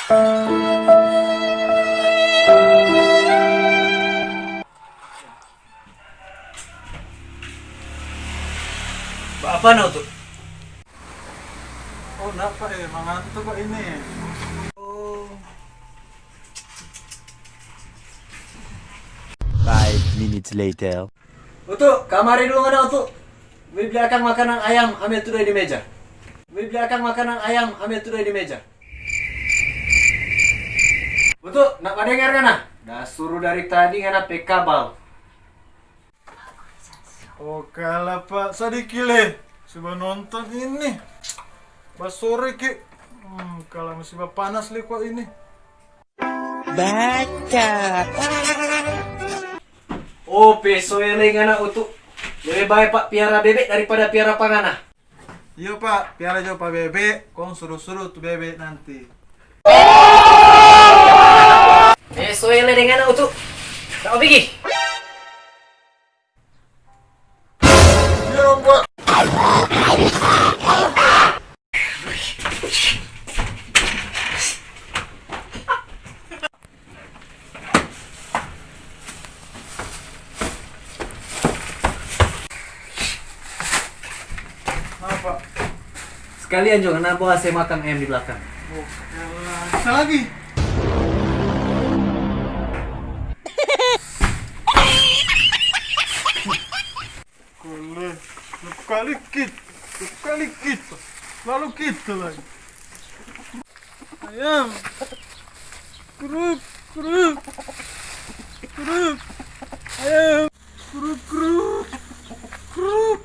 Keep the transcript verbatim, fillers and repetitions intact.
Apa no tu? Oh, napa, eh, manganto pa ini. Oh. Five minutes later. Utu, kamari dulu ngana, Utu. Bli akang makanang ayam, ambe tudu di meja. Bli akang makanang ayam, ambe tudu di meja. Utu, napa dengar ngana? Da suru dari tadi ngana pe kabal. Oh, kala, Pak. Sadiki le. Suba nonton ini. Basore ki. Hmm, kala masi bapanas le kwa ini. Baca. Oh, pe soe le ngana, Utu. Lebe bae, Pak, piara bebe daripada piara pangana. Iyo, Pak, piara jo pa bebe, kong suru-suru tu bebe nanti. Eh, soe le deng ngana, Utu. Tau pigi. Iyo, Pak. Apa? Sekalian jo, ngana bawa se makang ayam di blakang. Oh, elah. Bisa lagi. Kole, dua kali kita, dua kali kita, lalu kita lagi. Ayam. Kruk, kruk. Kruk. Ayam. Kruk, kruk. Kruk.